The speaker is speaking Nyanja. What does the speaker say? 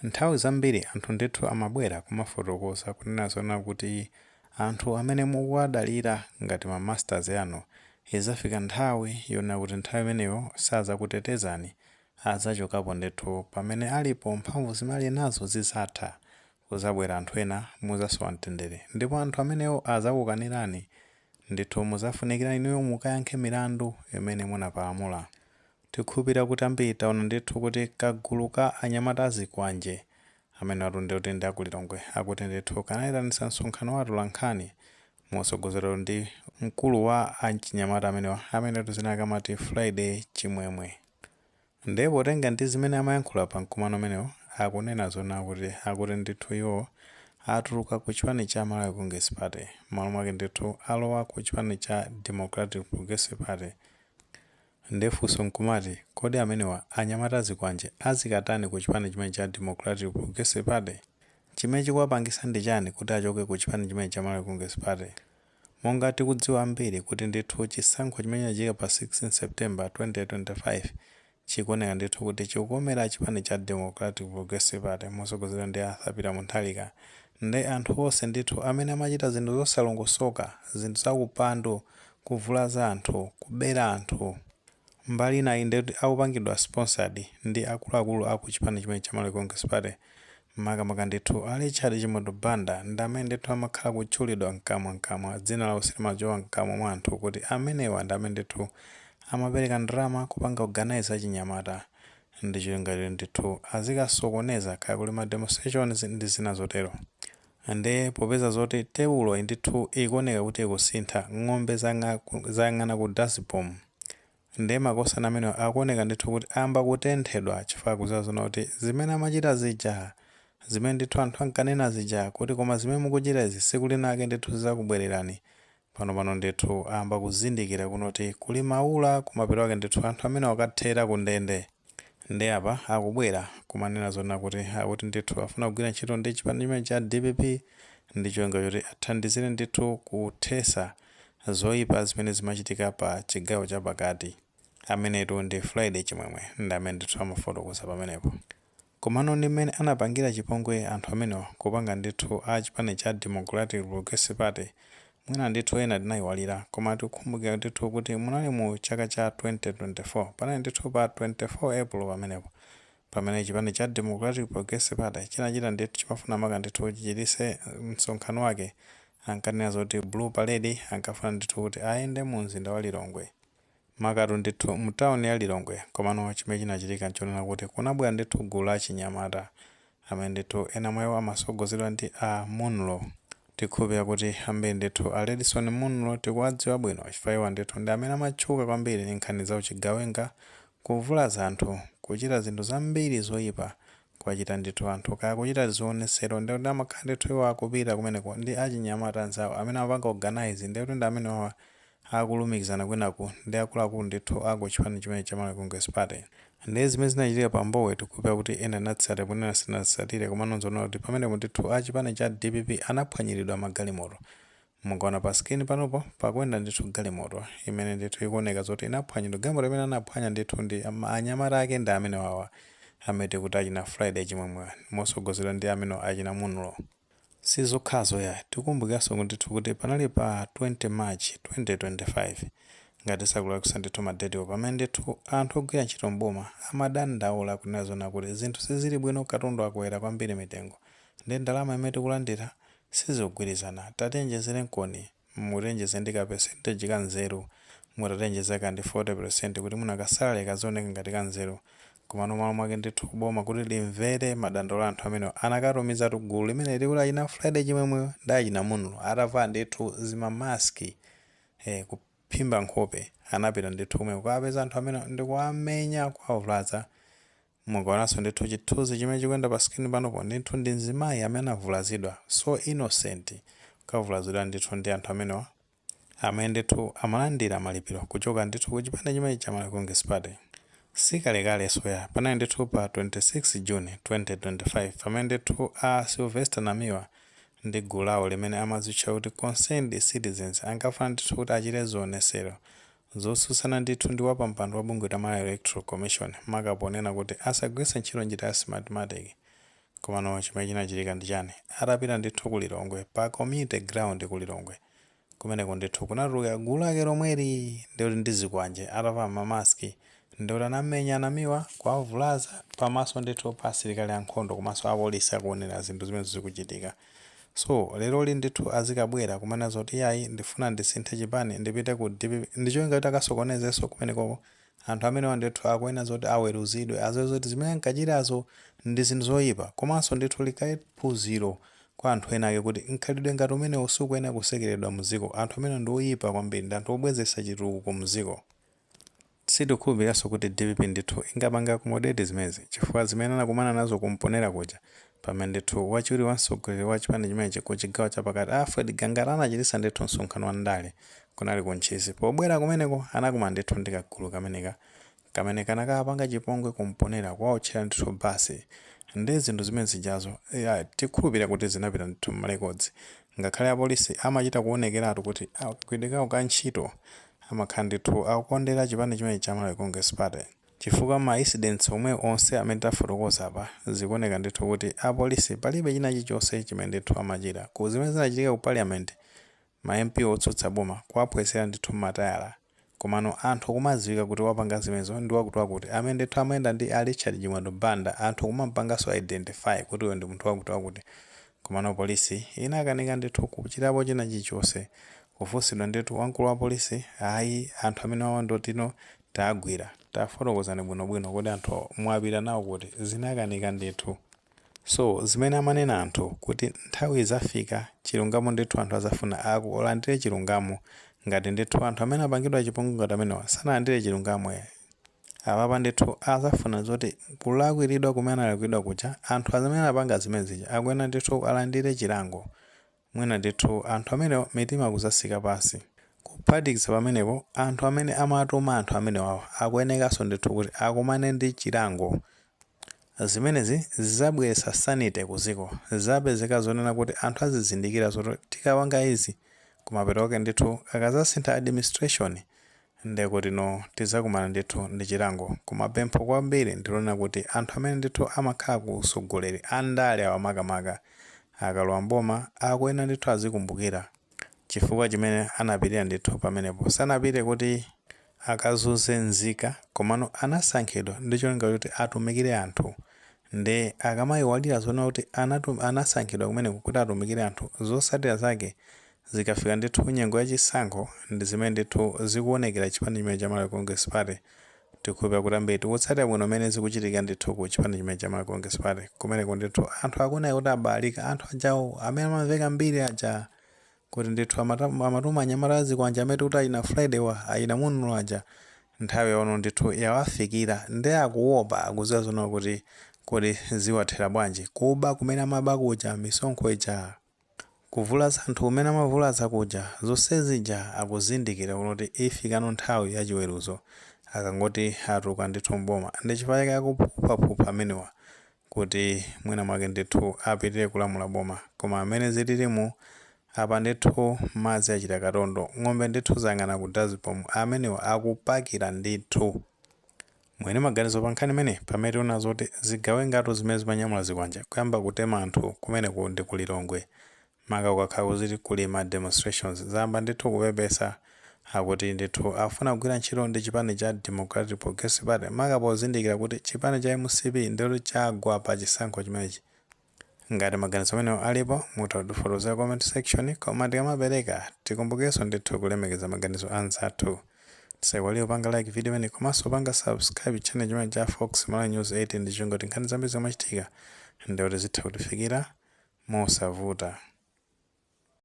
Nthawi zambiri anthu ndithu amabwera kumafotokoza kunena zona kuti anthu amene mukuwadalira ngati ma masters anu, izafika nthawi yonena kuti nthawi imeneyo sazakutetezani, azachokapo ndithu pamene alipo, mphamvu zimene ali nazo zizatha, kuzabwera anthu ena, muzasowa mtendere, ndipo anthu amenewo azakukanirani ndithu, muzafunikira inuyo mukayankhe milandu imene munapalamula. Tikhulupirira kuti ambiri taona ndithu kuti kagulu ka anyamata azikwanje amene atu kuti ndi akulilongwe akuti ndithu kanayitanitsa msonkhano wa atolankhani motsogozedwa ndi mkulu wa achinyamata amenewa, amene dzina lake amati Friday Chimwemwe. Ndipo potenga ndi zimene amayankhula pa mkumano umenewo, akunena zona kuti akuti ndithu iwo atuluka ku chipani cha Malawi Congress Party, malo mwake ndithu alowa ku chipani cha Democratic Progressive Party. Ndefunso nkumati, kodi amenewa anyamata azikwanje azikatani ku chipani chimene cha Democratic Progressive Party? Chimene chikuwapangisa ndi chani kuti achoke ku chipani chimene cha Malawi Congress Party, monga tikudziwa ambiri kuti ndithu chisankho chimene chachitika pa 16 September 2025 chikuoneka ndithu kuti chikukomera chipani cha Democratic Progressive Party motsogozedwa ndi Arthur Peter Mutharika? Ndi anthu onse ndithu amene amachita zinthu zosalongosoka, zinthu zakupandu, kuvulaza anthu, kubera anthu, mbali inayi ndikuti akupangidwa sponsored ndi akuluakulu aku chipani chimene cha Malawi Congress Party, makamaka ndithu a Richard Chimwendo Banda, ndi amene ndithu amakhala kutchulidwa mkamwa mkamwa, dzina lawo silimachoka mkamwa mwa anthu, kuti amenewa ndi amene ndithu amapereka ndalama kupanga organize achinyamata ndi cholinga choti ndithu azikasokoneza kaya kuli ma demonstrations ndi zina zotero. Nde popeza zoti tebulo ndithu ikuoneka kuti ikusintha, ng'ombe zayang'ana ku dustbin, nde makosana amene akuoneka ndithu kuti amba kutenthedwa, chifukwa kuziwa zona kuti zimene amachita zija, zimene ndithu anthu ankanena zija kuti koma zimene mukuchita izi tsiku linake ndithu zizakubwererani, panopano ndithu amba kuzindikira kunoti kuli maula kumapeto ake ndithu anthu amene akathera ku ndende. Ndi apa akubwera kumanena zona kuti akuti ndithu afuna kugwira ntchito ndi chipani chimene cha DPP ndi cholinga choti athandizire ndithu kuthesa zoyipa zimene zimachitika pa chigawo chapakati. Amenetu ndi Friday Chimwemwe, ndi amene ndithu amafotokoza pamenepo. Komano ndi mmene anapangira chipongwe anthu amenewa, kupanga ndithu a chipani cha Democratic Progressive Party, mwina ndithu ena tinayiwalira, koma tikukumbukira ndithu kuti munali mu chaka cha 2024, panali ndithu pa 24 April pamenepo, pamene chipani cha Democratic Progressive Party chinachita ndithu, chimafuna maka ndithu chichitise msonkhano wake, ankanena zoti Blue Parade, ankafuna ndithu kuti ayende mu mzinda wa Lilongwe, makatu ndithu mu tawuni ya Lilongwe. Komano chimene chinachitika nchonena kuti kunabwera ndithu gulu la chinyamata amene ndithu ena mwawo amasogozedwa ndi a Munlo. Tikhulupirira kuti ambiri ndithu a Redson Munlo tikuwadziwa bwino, chifukwa iwo ndithu ndi amene amatchuka kwambiri ndi nkhani za uchigawenga, kuvulaza anthu, kuchita zinthu zambiri zoyipa, kuwachita ndithu anthu, kaya kuchita zionesero, ndikuti amakhala ndithu iwo akupita kumeneko ndi achinyamata anzawo amene amapanga organize, ndikuti ndi amene wawa akulumikizana kwinaku ndi akuluakulu ndithu aku chipani chimene cha Malawi Congress Party. Ndi zimene zinachitika pa Mbowe, tikukhulupirira kuti ena anatsatira kunena sinatsatire, komano nzoona kuti pamenepo ndithu a chipani cha DPP anaphwanyiridwa magalimoto. Mukaona pa screen panopo pakuyenda ndithu galimoto imene ndithu ikuoneka zoti inaphwanyidwa. Galimoto imene anaphwanya ndithu ndi anyamata ake ndi amene wawa amene tikuti achina Friday Chimwemwe, mosogozedwa ndi amene achina Munlo. Sizokhazo ya, tikumbukiranso ndithu kuti panali pa 20 March 2025, ngati sakulakwitsa ndithu madetiwo, pamene ndithu anthu ogwira ntchito mboma amadandaula kunena zona kuti zinthu sizili bwino, katundu akwera kwambiri mitengo, ndi ndalama imene tikulandira sizikugwirizana, tatenjezere nkoni, mutenjeze ndi ka percentage ka nzeru, mutatenjeza ndi 40% kuti mwina ka salary kazioneka ngati ka nzeru. Komano malo mwake ndithu boma kuti limvere madandaulo a anthu amenewa, anakatumizatu gulu limene likuti achina Friday Chimwemwe ndi achina Munlo, atavala ndithu zima mask kuphimba nkhope, anapita ndithu kumene kukapeza anthu amene ndikuwamenya, kuwavulaza. Mukaonanso ndithu chithunzi chimene chikuyenda pa screen panopo, ndithu ndi mzimayi amene anavulazidwa, so innocent, kavulazidwa ndithu ndi anthu amenewa amene ndithu amalandira malipiro kuchoka ndithu ku chipani chimene cha Malawi Congress Party. Sikalekalenso ya, panali ndithu pa 26 June 2025, pamene ndithu a Sylvester Namiwa ndi gulu lawo limene amadzitcha kuti Concerned Citizens ankafuna ndithu kuti achite zionesero zotsutsana ndithu ndi wapampando wa bungwe la Malawi Electoral Commission, maka ponena kuti asagwiritse ntchito njira ya Smartmatic. Komano chimene chinachitika ndi chani? Atapita ndithu ku Lilongwe, pa community ground ku Lilongwe kumeneko ndithu kunatuluka gulu lake lomweli, ndikuti ndi zikwanje, atavala ma mask, ndikuti anamenya Namiwa, kuwavulaza pamaso ndithu pa asilikali ankhondo komanso apolisi akuonera zinthu zimene zikuchitika. So leroli ndithu azikabwera kumanena zoti, "Yayi, ndifuna ndisinthe chipani, ndipite ku DPP," ndicholinga kuti akasokonezenso kumenekoko. Anthu amenewa ndithu akuyenera zoti aweruzidwe, aziwe zoti zimene ankachitazo ndi zinthu zoyipa, komanso ndithu likhale phunziro kwa anthu ena ake kuti mkhalidwe ngati umenewu sukuyenera kusekeredwa muziko. Anthu amene ndi oyipa kwambiri, ndi anthu obwezetsa chitukuko muziko. Sitikukhulupiriranso kuti DPP ndithu ingapanga accommodate zimenezi, chifukwa zimene anakumana nazo kumponera kuja, pamene ndithu wachiwiri wa mtsogoleri wa chipani chimenechi ku chigawo chapakati, Alfred Gangata, anachititsa ndithu msonkhano wa ndale kunali ku Ntchisi, pobwera kumeneko anakumana ndithu ndi kagulu kameneka kamene kanakapanga chipongwe kumponera, kuwaotchera ndithu basi ndi zinthu zimene zijazo. Ya, tikhulupirira kuti zinapita ndithu m'ma records, ngakhale apolisi amachita kuonekeratu kuti kagwiridwe kawo ka ntchito amakhala ndithu akukondera chipani chimene cha Malawi Congress Party, chifukwa ma incidents omwe onse amene tafotokoza apa zikuoneka ndithu kuti apolisi palibe china chilichonse chimene ndithu amachita. Ku zimene zinachitika ku parliament, ma MP otsutsa boma kuwaphwesera ndithu matayala, komano anthu kumadziwika kuti wapanga zimenezo ndi wakuti wakuti, amene ndithu amayenda ndi a Richard Chimwendo Banda, anthu kumampanganso identify kuti uyo ndi munthu wakuti wakuti, komano polisi inakanika ndithu kuchitapo china chilichonse. Kufunsidwa ndithu wamkulu wa polisi, "Ayi, anthu amene wawa ndotino tagwira." Tafotokozani bwinobwino kuti anthu mwapita nawo kuti? Zinakanika ndithu. So zimene amanena anthu kuti nthawi izafika, chilungamo ndithu anthu azafuna akulandire chilungamo. Ngati ndithu anthu amene apangidwa chipongwe ngati amenewa sanalandire chilungamo, apapa ndithu azafuna zoti kulakwiridwa kumene analakwiridwa kuja, anthu amene anapanga zimene zija akuyenera ndithu alandire chilango. Mwina ndithu anthu amenewo mitima kuzasika pasi. Kuphatikiza pamenepo, anthu amene amatuma anthu amenewawa akuyenekanso ndithu kuti akumane ndi chilango. Zimenezi zizabweretsa sanity kuziko. Zizapezeka zonena kuti anthu azizindikira zoti tikapanga izi, kumapeto kwake ndithu akazasintha administration, ndekuti no, tizakumana ndithu ndi chilango. Koma pempho kwambiri ndilonena kuti anthu amene ndithu amakhala ku usogoleri, andale awa makamaka, akalowa mboma akuyenera ndithu azikumbukira chifukwa chimene anapitira ndithu pamenepo. Sanapite kuti akazunze nzika, komano anasankhidwa ndi cholinga choti atumikire anthu. Ndi akamayiwalira zoona kuti anasankhidwa kumeneko kuti atumikire anthu, zotsatira zake zikafika ndithu nyengo yachisankho ndi zimene ndithu zikuonekera chipani chimene cha Malawi Congress Party. Tikukhulupirira kuti ambiri tikutsatira bwino mmene zikuchitika ndithu ku chipani chimene cha Malawi Congress Party. Kumeneko ndithu anthu akuoneka kuti abalika. Anthu ajawo amene amamveka mbiri aja kuti ndithu amatuma anyamata azikwanja, amene tikuti ayina Friday wa ayina Munulo aja, nthawi yawono ndithu yawafikira, ndi akuopa, akudziwa zoona kuti kodi ziwathera bwanji. Kuba kumene amaba kuja, misonkho ija, kuvulaza anthu kumene amavulaza kuja, zonse zija akuzindikira kuti ifikano nthawi yachiweruzo akangoti atuluka ndithu mboma. Ndi chifukwa chake akuphuphaphupha amenewa kuti mwina mwake ndithu apitirire kulamula boma. Koma amene zililimu apa ndithu madzi achita katondo, ng'ombe ndithu zayang'ana ku dustbin, amenewa akupakira ndithu. Mwene maganizo pa nkhani imene, pamene tiona zoti zigawengato zimene zimanyamula zikwanja kuyamba kutema anthu kumeneku ndi ku Lilongwe, maka kukakhala kuziti kuli ma demonstrations, zayamba ndithu kupepesa, akuti ndithu afuna kugwira ntchito ndi chipani cha Democratic Progressive Party, maka pozindikira kuti chipani cha MCP ndithu chagwa pa chisankho chimenechi. Ngati maganizo amenewo alipo, mutha kutifotokozera comment section. Koma tikamapereka, tikumbukenso ndithu kulemekeza maganizo anzathu. Tisaiwalire kupanga like video imene komanso kupanga subscribe channel chimene cha Fox Malawi News 8, ndi chingoti nkhani zambiri zimachitika ndikuti zitha kutifikira mosavuta.